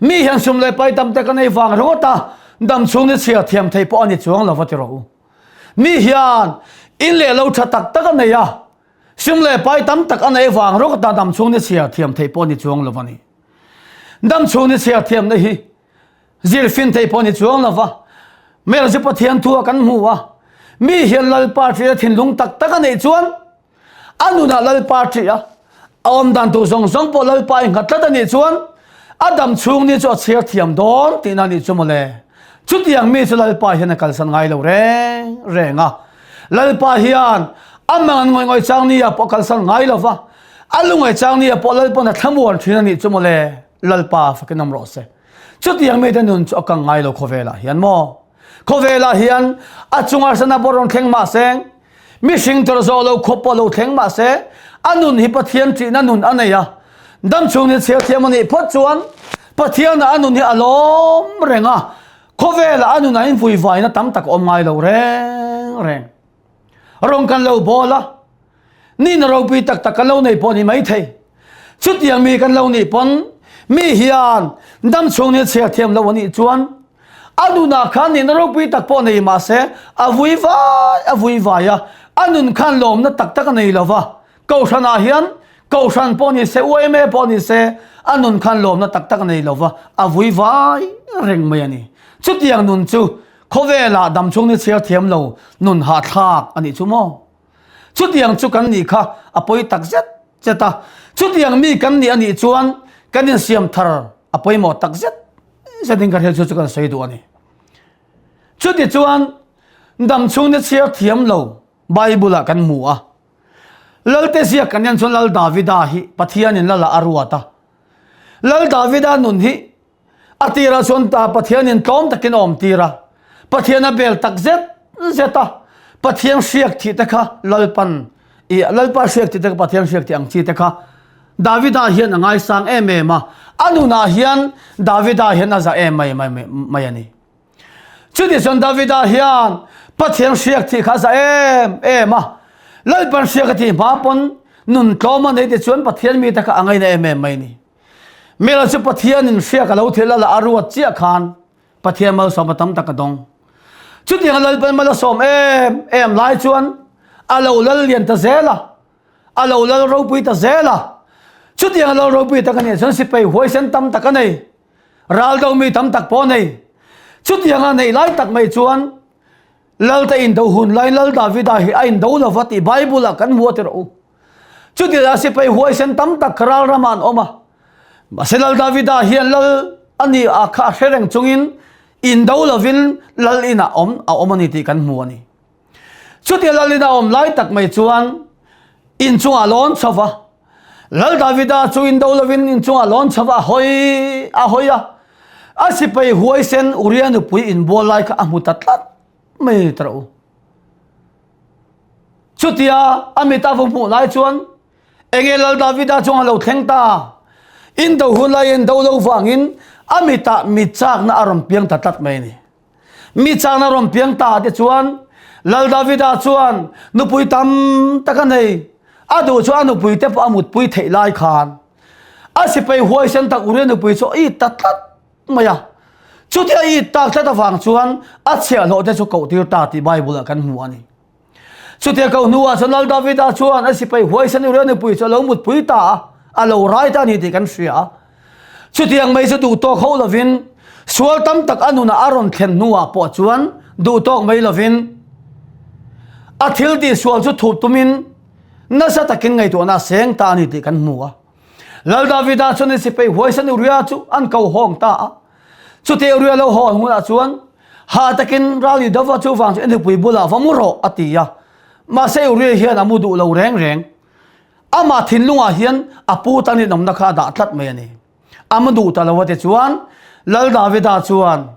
Mi hian sum leh pai tam te ka nei vang ringawt a dam chhung ni chhiar thiam theih pawh a ni chuang lo va ti rawh u. Mi hian in leh lo tha tak tak a nei a, sum leh pai tam tak a nei vang ringawt a dam chhung ni chhiar thiam theih pawh a ni chuang lo a ni. Dam chhung ni chhiar thiamna hi Zir fin thei pawh ni chuang lo va, Mel chu Pathian thu a kan hmu a, mi hian Lalpa ṭih a thinlung tak tak a neih chuan a nunah Lalpa ṭih a, a awm dan tur zawng zawng pawh Lalpa i nghat tlat a nih chuan a dam chhung ni chu a chhiar thiam dawn tihna a nih chu mawle. Chutiang mi chu Lalpa hian a kalsan ngai lo reng reng a, Lalpa hian a mang an ngawih ngawih chang ni ah pawh a kalsan ngai lo va. A lungai chang nia pawh Lalpa'n a thlamuan thin a nih chu mawle, Lalpa fakin awm rawh se. Chutiang mite nun chu a kang ngai lo khawvelah hian maw? Khawvelah hian a chunga sana pawh rawn thleng mah se, mihring tawrh zawh lo khawp pawh lo thleng mah se, a nun hi Pathian ṭihna nun a nei a. Dam chhung ni chhiar thiam a nih phawt chuan Pathianah a nun hi a lawm reng a, khawvelah a nunah invuivaina tam tak a awm ngai lo reng reng. Rawng kan lo bawl a, nihna ropui tak tak kan lo nei pawh a ni maithei. Chutiang mi kan lo nih pawn mi hian dam chhung ni chhiar thiam lo a nih chuan a nunah khan nihna ropui tak pawh nei mahse a vui vai a vui vai a, a nun khan lawmna tak tak a nei lo va. Kohhranah hian Kohhran pawh ni se, UMA pawh ni se a nun khan lawmna tak tak a nei lo va, a vui vai reng mai a ni. Chutiang nun chu Khawvelah damchhung ni chhiar thiam lo nun hahthlak a nih chu maw? Chutiang chu kan nih kha a pawi tak zet zet a, chutiang mi kan nih a nih chuan kan insiam thar a pawimawh tak zet zetin ka hriat chu chu kan sawi duh a ni. Chuti chuan damchhung ni chhiar thiam lo Bible-ah kan hmu a, Lalte ziak kan en chuan Lal Davida hi Pathianin Lala a ruat a. Lal Davida nun hi A tirah chuan ta Pathianin tlawm takin a awm tir a, Pathian a bel tak zet zet a, Pathian hriak thih te kha Lalpan i Lalpa hriak thih te kha Pathian hriak thih ang chi te kha Davida hian a ngaisang em em a, a nunah hian Davida hian a za em mai mai mai a ni. Chuti chuan Davida hian Pathian hriak thih kha a za em em a, Lalpan hriak a tih hma pawn nun tlawm a nei te chuan Pathian mite kha a ngaina em em mai a ni. Mela chu Pathianin hriak a lo thil a la a ruat chiah khan Pathian malsawm a tam tak a dawng. Chutiang a Lalpan mal a sawm em em lai chuan a lo lal lian ta zel a, a lo lal ropui ta zel a. Chutiang a lal ropui tak a nih chuan sipai huaisen tam tak a nei, ral do mi tam tak pawh a nei. Chutiang a neih lai tak mai chuan Lalte indo hun lai Lal Davida hi a indo lova tih Bible ah kan hmu a ti rawh u. Chutiah sipai huaisen tam tak kha ral ramah an awm a. Mahse Lal Davida hian Lal a ni a kha a hre reng chungin indo lovin Lal inah awm a awm a ni tih kan hmu a ni. Chutia Lal ina awm lai tak mai chuan inchungah lawn chho va, Lal Davida chu indo lovin inchungah lawn chho va a hawi a hawi a. A sipai huaisen Uria nupui inbual lai kha a hmu ta tlat mai ta rawh u. Chutia a mit a va hmuh lai chuan enge Lal Davida chuan a lo thleng ta. Indo hun lai indo lo vangin a mitah mit chakna a rawn piang ta tlat mai a ni. Mi chakna rawn piang ta te chuan Lal Davida chuan nupui tam tak a nei. A duh chu a nupui te pawh a mutpui theih lai khan a sipai huaisen tak Uria nupui chu a it ta tlat mai a. Chutia a it tak tlat avang chuan a chhiahhlawh te chu koh tir ta tih Bible ah kan hmu a ni. Chutia koh hnuah chuan Lal Davida chuan a sipai huaisen Uria nupui chu a lo mutpui ta a, a lo rai ta a ni tih kan hria a. Chutiang mai chu duhtawk hauh lovin sual tam tak a nunah a rawn thlen hnuah pawh chuan duhtawk mai lovin a thil tihsual chu thup tumin nasa takin ngaihtuahna a seng ta a ni tih kan hmu a. Lal Davida chuan sipai huaisen Uria chu an ko hawng ta a. Chutih Uria lo haw hunah chuan hah takin ral Yudava chu vang chu i nupui bulah va mu rawh a ti a. Mahse Uria hian a mu duh lo reng reng. Amah thinlungah hian a pu tan rinawmna kha a dah tlat mai a ni. A mu duh ta lo a ti chuan Lal Davida chuan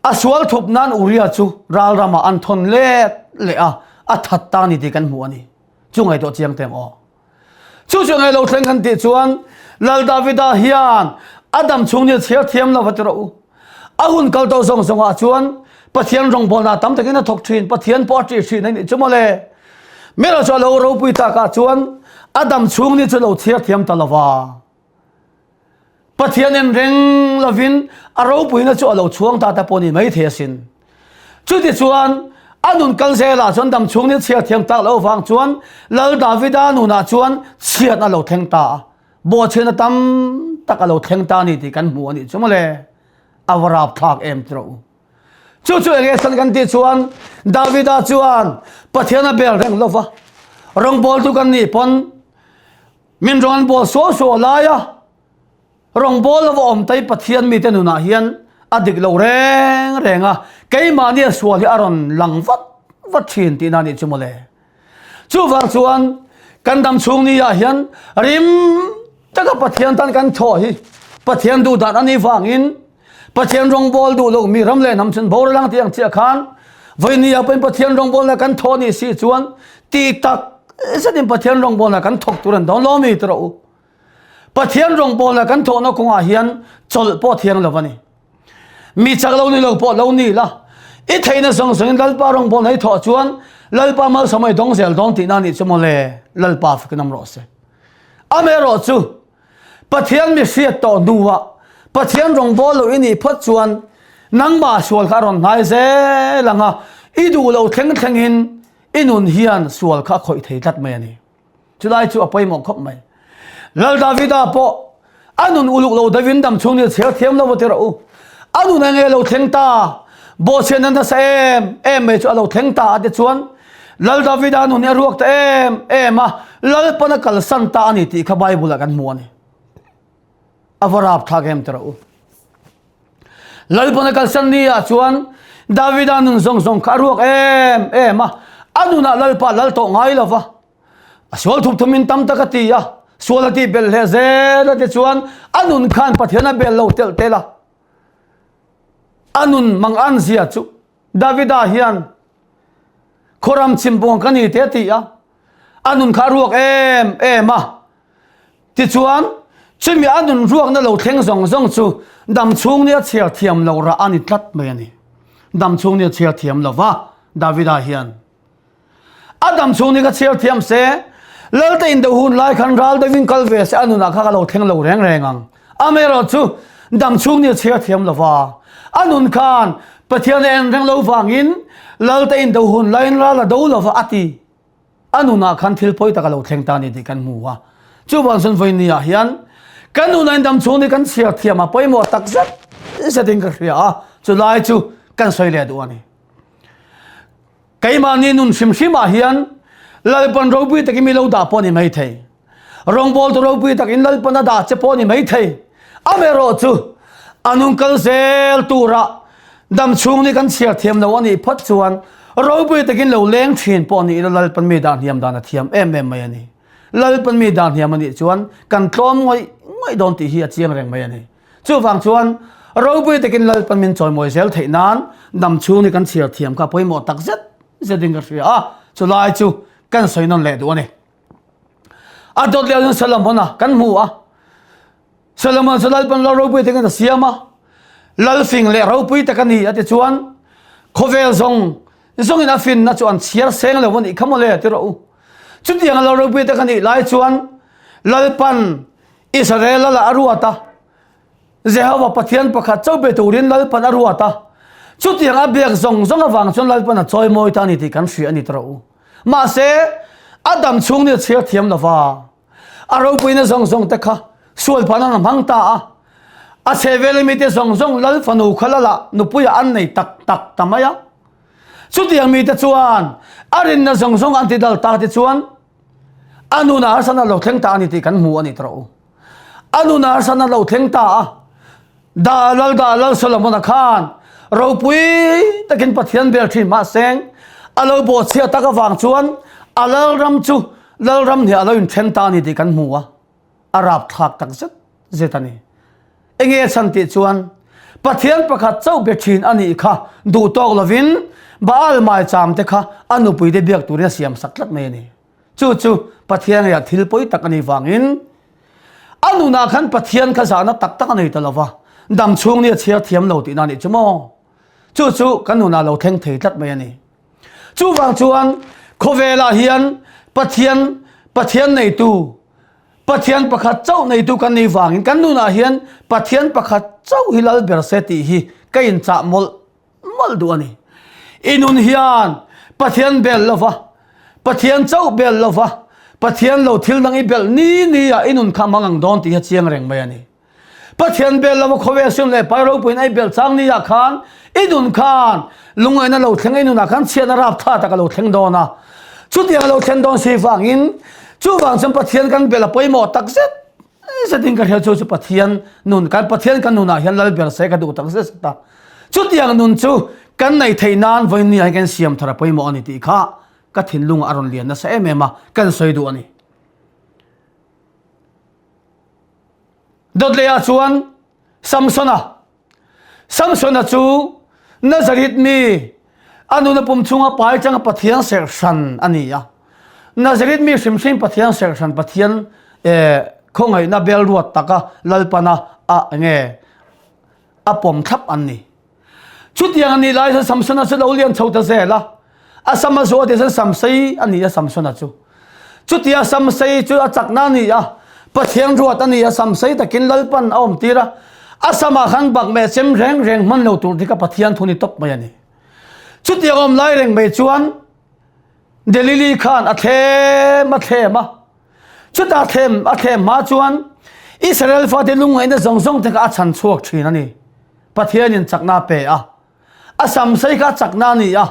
a sual thup nan Uria chu ral ramah an thawn let leh a, a that ta a ni tih kan hmu a ni. Chu ngaihtuah chiang teh ang aw. Chu chu ngaih lo thleng kan tih chuan Lal Davida hian a dam chhung ni a chhiar thiam lo va ti rawh u. A hun kal tawh zawng zawngah chuan Pathian rawngbawlna tam takin a thawk thin, Pathian pawh a ṭih thin a nih chu mawle. Mera chu a lo ropui takah chuan a dam chhung ni chu lo chhiar thiam ta lo va. Pathian en reng lovin a ropuina chu a lo chhuang ta ta pawh ni mai thei asin. Chutichuan a nun kal zelah chuan dam chhung ni chhiar thiam tak loh vang chuan Lal Davida nunah chuan chhiatna a lo thleng ta a. Bawhchhiatna tam tak a lo thleng ta a ni tih kan hmu a nih chu mawle. A va rapthlak em ti rawh u. Chu chu enge san kan tih chuan Davida chuan Pathian a bel reng lova rawngbawltu kan nih pawn min rawn bawl suau suau lai a rawngbâwl lova awm tai Pathian mite nunah hian a dik lo reng reng a keimahni a sual hi a rawn lang vat vat thin tihna a nih chu mawle. Chuvang chuan. Kan dam chhung ni ah hian rim taka Pathian tan kan thawh hi Pathian duh dan anih vangin Pathian rawngbawl duh lo mi ram leh hnam chun boral ang tih ang chiah khan vawinia pawhin Pathian rawngbawlna kan thawh ni si chuan ti tak zetin Pathian rawngbawlna kan thawk tur an dawn lo mi ti rawh u. Pathian rawngbawlna kan thawhna kawngah hian chawlh pawh thiang lo a ni. Mi chak lo ni lo pawh lo ni la, i theihna zawng zawngin Lalpa rawngbawlna i thawh chuan Lalpa malsawm i dawng zel dawn tihna a nih chu mawle, Lalpa fakin awm rawh se. Amaherawh chu Pathian mi hriat tawh hnuah Pathian rawngbâwl lo i nih phawt chuan nangmah sual kha a rawn hnai zel ang a, i duh lo thleng thlengin i nun hian sual kha a khawih thei tlat mai a ni. Chulai chu a pawimawh khawp mai. Lal Davida pawh a nun uluk lo deuhin dam chhung ni chhiar thiam lo va ti rawh u. A nun enge lo thleng ta, bawhchhiatna nasa em em mai chu a lo thleng ta a ti chuan Lal Davida nun hi a ruak ta em em a, Lalpan a kalsan ta a ni tih kha Bible-ah kan hmu a ni. A va rapthlak em ti rawh u. Lalpan a kalsan ni ah chuan Davida nun zawng zawng kha a ruak em em a, a nunah Lalpa lal tawh ngai lo va, a sual thup thumin tam tak a ti a, sual a tih belh hle zel a ti chuan a nun khan Pathian a bel lo telh telh a, a nun mangan zia chu Davida hian Khawram chimbuang ka ni te a ti a, a nun kha a ruak em em a. Tichuan, chumi a nun ruakna lo thleng zawng zawng chu dam chhung nia chhiar thiam loh rah a ni tlat mai a ni. Dam chhung nia chhiar thiam lo va, Davida hian a dam chhung ni kha chhiar thiam se, Lalte indeuh hun lai khan ral deuhin kal ve se a nunah kha ka lo thleng lo reng reng ang. Amaherawhchu, dam chhung ni a chhiar thiam lo va, a nun khan Pathian a en reng lo vangin Lalte indo hun laiin ral a do lo va a ti. A nunah khan thil pawi tak a lo thleng ta a ni tih kan hmu a. Chuvang chuan vawinia hian kan nunah in dam chhung ni kan chhiar thiam a pawimawh tak zet zetin ka hria a, chulai chu kan sawi leh duh a ni. Keimahni nun hrim hrimah hian Lalpan ropui takin mi lo dah pawh a ni maithei. Rawngbawltu ropui takin Lalpan a dah che pawh a ni maithei. Amaherawh chu a nun kal zel tura dam chhung ni kan chhiar thiam lo a nih phawt chuan ropui takin lo leng thin pawh a nih ila Lalpan mi dah hniam dan a thiam em em mai a ni. Lalpan mi dah hniam a nih chuan kan tlawm ngawih ngawih dawn tih hi a chiang reng mai a ni. Chuvang chuan ropui takin Lalpan min chawimawi zel theih nan dam chhung hi kan chhiar thiam kha pawimawh tak zet zetin ka hria a, chulai chu kan sawi nawn leh duh a ni. A dawt leh chuan Solomon-a kan hmu a, Solomon chu Lalpan lal ropui takin a siam a, lal fing leh ropui tak a ni a ti chuan khawvel zawng zawngin a finna chu an chhiar seng lo a nih kha mawle ti rawh u. Chutiang lal ropui tak a nih lai chuan Lalpan Israel lal ah a ruat a, Jehova Pathian pakhat chauh be turin Lalpan a ruat a, chutiang a biak zawng zawng avang chuan Lalpan a chawimawi ta a ni tih kan hria a ni tawh u. Mahse, a dam chhung ni a chhiar thiam lo va, a ropuina zawng zawng te kha sual phan an hmang ta a, a chhehvela mite zawng zawng Lal fanu kha Lala nupuiah an nei tak tak ta mai a. Chutiang mite chuan a rinna zawng zawng an tidal ta te chuan A nunah harsatna lo thleng ta a ni tih kan hmu a ni tawh. A nunah harsatna lo thleng ta a, Da Lal Da Lal Solomon-a khan ropui takin Pathian bel thin mahseng a lo bawhchhiah tak avang chuan a lalram chu lalram hniah a lo inthen ta a ni tih kan hmu a, a rapthlak tak zet zet a ni. Enge chhan tih chuan Pathian pakhat chauh be thin a nih kha duh tawk lovin Baal maicham te kha a nupui te biak turin a siam sak tlat mai a ni. Chu chu Pathian ngeiah thil pawi tak a nih vangin a nunah khan Pathian kha zahna tak tak a nei ta lova, dam chhung ni a chhiar thiam lo tihna a nih chu maw? Chu chu kan nunah lo thleng thei tlat mai a ni. Chuvang chuan khawvelah hian Pathian Pathian neitu Pathian pakhat chauh neitu kan nih vangin kan nunah hian Pathian pakhat chauh hi lal ber se tih hi ka inchah mawlh mawlh duh a ni. I nun hian Pathian bel lova, Pathian chauh bel lova, Pathian lo thil dang i belh ni ni ah i nun kha hmang ang dawn tih hi a chiang reng mai a ni. Pathian bel lova khawvel sim leh pai ropuiin a i belh chang ni ah khan i nun khan lungaihna lo thleng i nunah khan chhiatna raptha tak a lo thleng dawn a. Chutiang a lo thlen dawn si vangin chuvang chuan Pathian kan bel a pawimawh tak zet zetin ka hria chu chu Pathian nun kan Pathian kan nunah hian lal ber se ka duh tak zet zet a. Chutiang nun chu kan neih theih nan vawiin ni ah hian kan siam thar a pawimawh a ni tih kha ka thinlungah a rawn lian nasa em em a, kan sawi duh a ni. Dawtleiah chuan Samsona. Samsona chu Nazareth mi a nuna pum chunga pai changa Pathian serhhran a ni a. Nazareth mi hrim hrim Pathian serhhran Pathian eh, khawngaihna bel ruat taka Lalpana a nge a pawm thlap an ni. Chutiang a nih lai chuan Samsona chu lo lian chho ta zel a, a sam a zuah tih chuan Samsei a ni a Samsona chu. Chutia Samsei chu a chakna a ni a, Pathian ruat a ni a, Samsei takin Lalpan a awm tir a, a samah khan bakmeh chem reng reng hman lo tur dik a Pathian thu ni tawp mai a ni. Chutiang awm lai reng mai chuan Delili khan a thlem a thlem a, chutah thlem a thlem hma chuan Israel fate lungngaihna zawng zawng te kha a chhan chhuak thin a ni. Pathianin chakna a pe a, a samsei kha a chakna a ni a,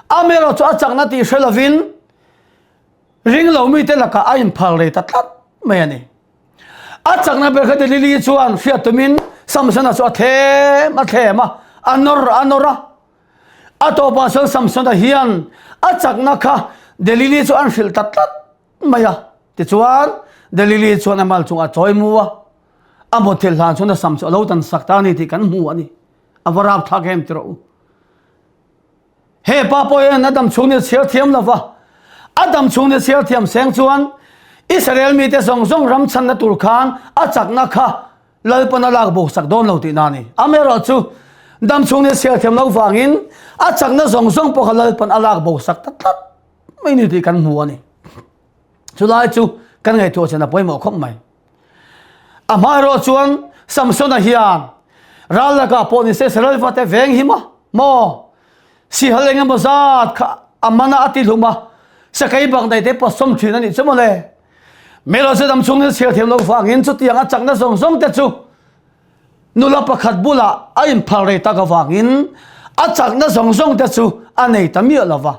amaherawh chu a chakna tih hre lovin ringlo mite lakah a inphal rei ta tlat mai a ni. A chakna ber kha Delili chuan hriat tumin Samsona chu a thlem a thlem a, a nawr a nawr a. A tawpah chuan Samsona hian a chakna kha Delili chu an hrilh ta tlat mai a. Tichuan Delili chuan a mal chungah a chawi mu a, A mawthilh hlan chuan a sam chu a lo tan sak ta a ni tih kan hmu a ni. A va rap thlak em ti rawh u. He pa pawh hian a dam chhung ni chhiar thiam lo va, a dam chhung ni chhiar thiam seng chuan Israel mite zawng zawng ram chhanna tur khan a chakna kha Lalpan a lak bo sak dawn lo tihna a ni. Amaherawh chu dam chhung ni chhiar thiam lo vangin a chakna zawng zawng pawh kha Lalpan a lak bo sak ta tlat mai ni tih kan hmu a ni. Chulai chu kan ngaihtuah chian a pawimawh khawp mai. A hmaerawh chuan Samsona hian ral lakah pawh nise Israel fate veng him a maw? Sihal eng emaw zat kha a man a a ti hlum a, sakei bak nei te pawh sawm thin a nih chu mawle. Melo chu dam chhungin chhiar thiam lo vangin chutiang a chakna zawng zawng te chu nula pakhat bulah a inphal rei tak avangin a chakna zawng zawng te chu a nei ta miah lo va.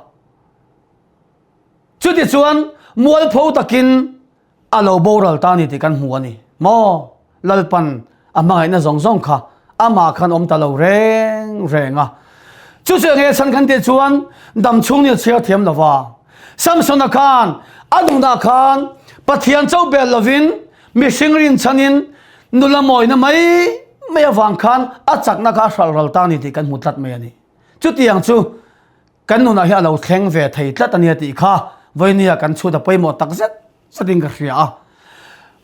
Chutichuan mualpho takin a lo boral ta ni tih kan hmu a ni maw? Lalpan a hmangaihna zawng zawng kha amah khan awm ta lo reng reng a. Chu chu enge chhan kan tih chuan dam chhung ni a chhiar thiam lo va. Samsona khan a nunah khan Pathian cho bel lovin mihring rinchhanin nula mawina mai mai avang khan a chakna kha a hralh ral ta ni tih kan hmu tlat mai a ni. Chutiang chu Kan nunah hi a lo thleng ve thei tlat a nia tih kha vawinia kan chhut a pawimawh tak zet zetin ka hria a.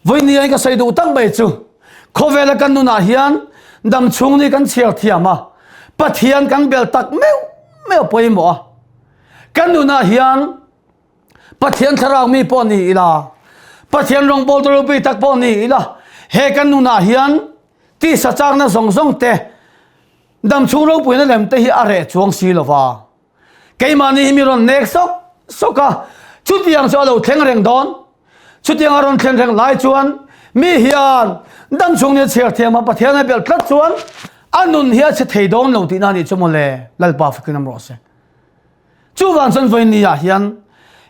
Vawinia in ka sawi duh tak mai chu khawvela kan nunah hian dam chhung ni kan chhiar thiam a, Pathian kan bel tak meuh meuh a pawimawh a. Kan nunah hian Pathian thlarau mi pawh ni ila, Pathian rawngbawltu ropui tak pawh ni ila, he kan nunah hian tisa chakna zawng zawng te, Damchhung ropuina lem te hi a reh chuang si lo va, keimahni hi mi rawn nek sawk sawk a, chutiang chu a lo thleng reng dawn. Chutiang a rawn thlen reng lai chuan mi hian damchhung ni a chhiar thiam a, Pathian a belh tlat chuan a nun hi a chhe thei dawn lo tihna a nih chu mawle, Lalpa fakin awm rawh se. Chuvang chuan vawiin ah hian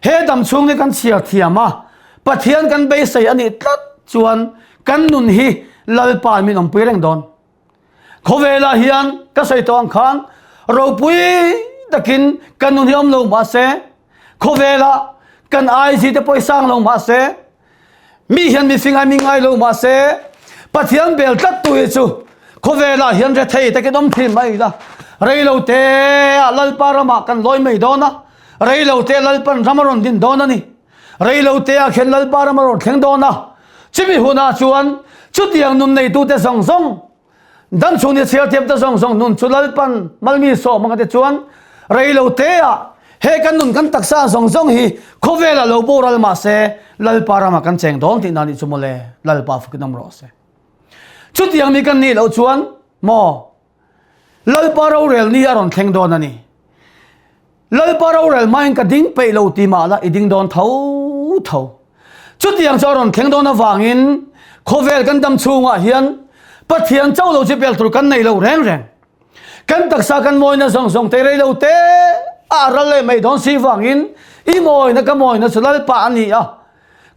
he damchhung ni kan chhiar thiam a, Pathian kan beisei a nih tlat chuan kan nun hi Lalpa min awmpui reng dawn. Khawvelah hian ka sawi tawh ang khan ropui takin kan nun hi awm lo mahse khawvelah kan IG te pawh hi sang lo mahse mi hian mi fingai mi ngai lo mahse Pathian bel tlat tu hi chu khawvelah hian rethei takin awm thin mai ila reilo te ah Lalpa ramah kan lawi mai dawn a reilo te Lalpan ram a rawn din dawn a ni. Reilote ah khian Lalpa ram a rawn thleng dawn a, chumi hunah chuan chutiang nun neitute zawng zawng, dam chhung ni chhiar thiamte zawng zawng nun chu Lalpan malmi sawm anga te chuan reilote ah he kan nun kan taksa zawng zawng hi khawvelah lo boral mah se Lalpa ramah kan cheng dawn tihna nih chu mawle, Lalpa fakin awm rawh se. Chutiang mi kan nih loh chuan maw Lalpa rorel ni a rawn thleng dawn a ni. Lalpa rorel hmain ka ding peih lo ti mah la i ding dawn tho tho. Chutiang chu a rawn thleng dawn avangin khawvel kan dam chhungah hian Pathian chauh lo chu bel tur kan nei lo reng reng. Kan taksa kan mawina zawng zawng te rei lo te a a ral leh mai dawn si vangin i mawina ka mawina chu Lalpa a ni a.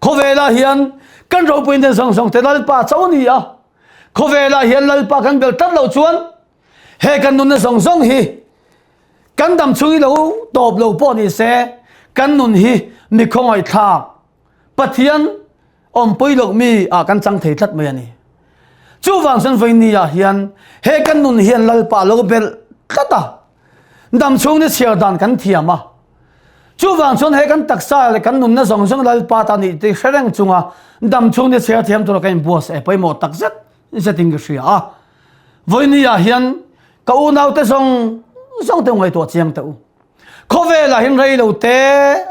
Khawvelah hian kan ropuina zawng zawng te Lalpa chauh a ni a. Khawvelah hian Lalpa kan bel tlat loh chuan he kan nunna zawng zawng hi kan dam chhung hi lo tawp lo pawh ni se kan nun hi mi khawngaihthlak Pathian awmpui loh mi ah kan chang thei tlat mai a ni. Chuvang chuan vawinia hian he kan nun hian Lalpa a lo belh tlat a, dam chhung ni chhiar dan kan thiam a. Chuvang chuan he kan taksa leh kan nunna zawng zawng Lalpa ta nih tih hre reng chunga dam chhung ni chhiar thiam tura ka inbuatsaih pawimawh tak zet zetin ka hria a. Vawinia hian ka unaute zawng zawng te ngaihtuah chiang teh u. Khawvelah hian rei lo te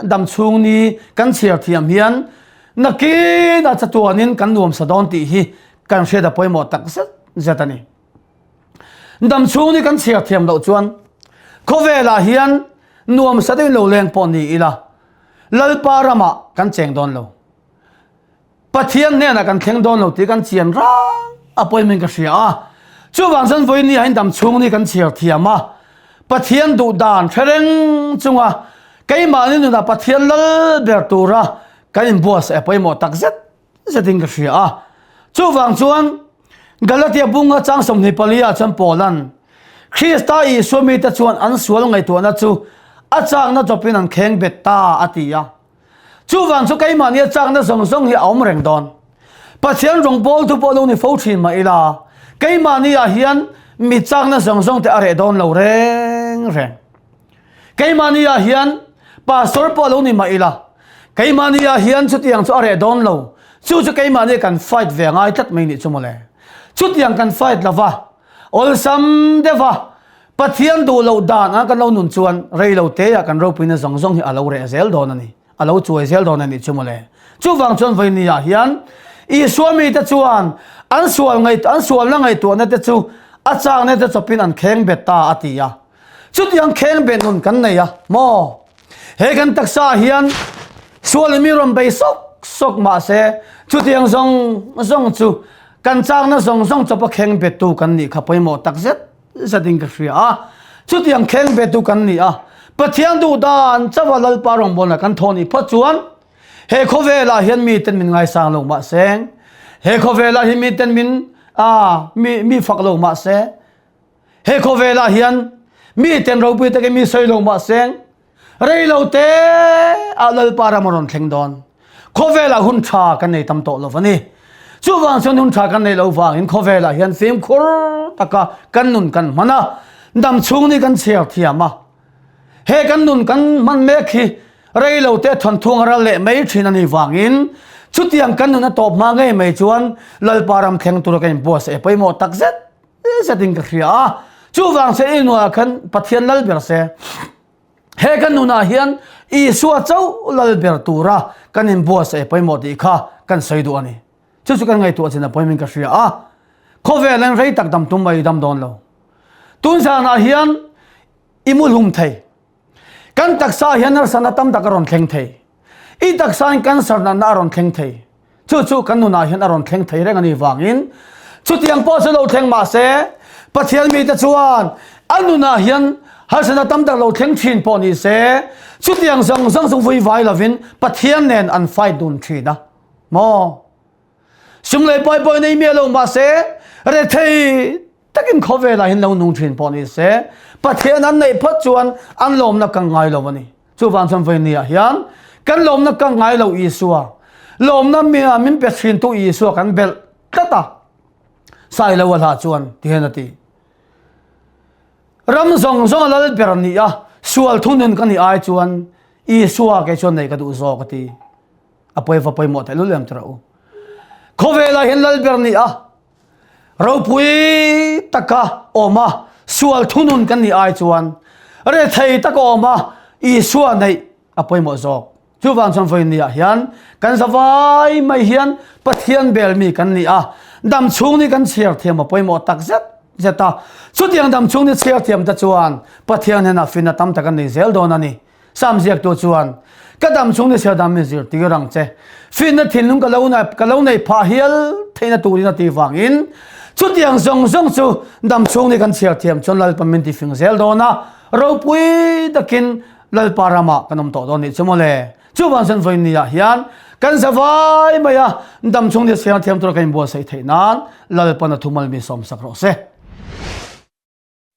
dam chhung ni kan chhiar thiam hian nakinah chatuanin kan nuamsa dawn tih hi kan hriat a pawimawh tak zet zet a ni. Dam chhung ni kan chhiar thiam loh chuan khawvelah hian nuamsa deuhin lo leng pawh ni ila Lalpa ramah kan cheng dawn lo. Pathian hnenah kan thleng dawn lo tih kan chian rang a pawimawhin ka hria a. Chuvang chuan vawiin ah hian dam chhung ni kan chhiar thiam a. Pathian duh dan hre reng chunga keimahni nunah Pathian lal ber tura kan inbuatsaih a pawimawh tak zet zetin ka hria a. Chuvang chuan Galatia bunga chang 24 ah chuan Paula'n Krista Isua mite chuan an sual ngaihtuahna chu a chakna chawpin an kheng bet ta a ti a. Chuvang chu keimahni a chakna zawng zawng hi a awm reng dawn. Pathian rawngbawltu pawh lo ni fo thin mah ila, keimahni ah hian mi chakna zawng zawng te a reh dawn lo reng reng. Keimahni ah hian pastor pawh lo ni mah ila, keimahni ah hian chutiang chu a reh dawn lo. Chu chu keimahni kan fight ve ngai tlat mai nih chu mawle. Chutiang kan fight lova, awlsam deuha Pathian duh loh dan a kan lo nun chuan rei lo te ah kan ropuina zawng zawng hi a lo reh zel dawn a ni, a lo chuai zel dawn a nih chu mawle. Chuvang chuan vawiin ah hian Isua mite chuan an sual ngaih an sualna ngaihtuahna te chu a chakna te chawpin an kheng bet ta a ti a. Chutiang kheng bet nun kan nei a maw? He kan taksa ah hian sual in mi rawn bei sawk sawk mahse chutiang zawng zawng chu kan chakna zawng zawng chawpa kheng bettu kan nih kha pawimawh takzet. Zatin ka hria a, chutiang kheng ve tu kan ni a, Pathian duh dan chauha Lalpa rawngbawlna kan thaw nih phawt chuan he khawvelah hian miten min ngaisang lo mahse, he khawvelah hi miten min a mi mi fak lo mahse, he khawvelah hian miten ropui takin mi sawi lo mahse, Rei lo te ah Lalpa ram a rawn thleng dawn. Khawvelah hun tha kan nei tam tawh lo a ni. Chuvang chuan hun tha kan neih loh vangin khawvelah hian fimkhur taka kan nun kan hman a, dam chhung ni kan chhiar thiam a. He kan nun kan hman mek hi rei lo te thawnthu anga ral leh mai thin a nih vangin chutiang kan nun a tawp hma ngei mai chuan Lalpa ram thleng tura kan inbuatsaih a pawimawh takzet zetin ka hria a. Chuvang chuan i nunah khan Pathian lal ber se. He kan nunah hian Isua chauh lal ber tura kan inbuatsaih pawimawh tih kha kan sawi duh a ni. Chu chu kan ngaihtuah chin a pawimawhin ka hria a. Khawvel an rei tak dam tum mai dam dawn lo. Tun zanah hian i mu hlum thei. Kan taksa hian harsatna tam tak a rawn thleng thei. I taksa in cancer natna a rawn thleng thei. Chu chu kan nunah hian a rawn thleng thei reng a nih vangin chutiang pawh chu lo thleng mah se Pathian mite chuan a nunah hian harsatna tam tak lo thleng thin pawh ni se chutiang zawng zawng chu vui vai lovin Pathian nen an fight dun thin a maw? Sum leh pai pawh nei miah lo mah se rethei takin khawvelah hian lo nung thin pawh ni se Pathian an neih phawt chuan an lawmna ka ngai lo a ni. Chuvang chuan vawiin ah hian kan lawmna ka ngai lo Isua, lawmna min pe thintu Isua kan belh tlat a. Sailo a hlah chuan tihian a ti. Ram zawng zawng a lal ber ni a, sual thunun ka nih ai chuan Isua kei chuan neih ka duh zawk a ti. A pawi va pawimawh tehlul em tira u. Khawvelah hian lal ber ni a, Ropui taka awm a, sual thunun kan nih ai chuan rethei taka awm a, Isua neih a pawimawh zawk. Chuvang chuan vawiin ni ah hian kan zavai mai hian Pathian bel mi kan ni a, dam chhung ni kan chhiar thiam a pawimawh tak zet zet a. Chutiang dam chhung ni chhiar thiam te chuan Pathian hnenah finna tam tak an nei zel dawn a ni. Sam ziaktu chuan, Ka dam chung ni sia dam min zirtir ang che. Finna thinlung ka lo ka lo nei phah hial theihna turin a tih vangin chutiang zawng zawng chu dam chhung ni kan chhiar thiam chuan Lalpa min tifing zel dawn a, ropui takin Lalpa ramah kan awm tawh dawn nih chu mawle. Chuvang chuan vawiin ni ah hian kan zavai mai a, dam chhung ni chhiar thiam tura kan inbuatsaih theih nan Lalpan a thumal mi sawmsak rawh se.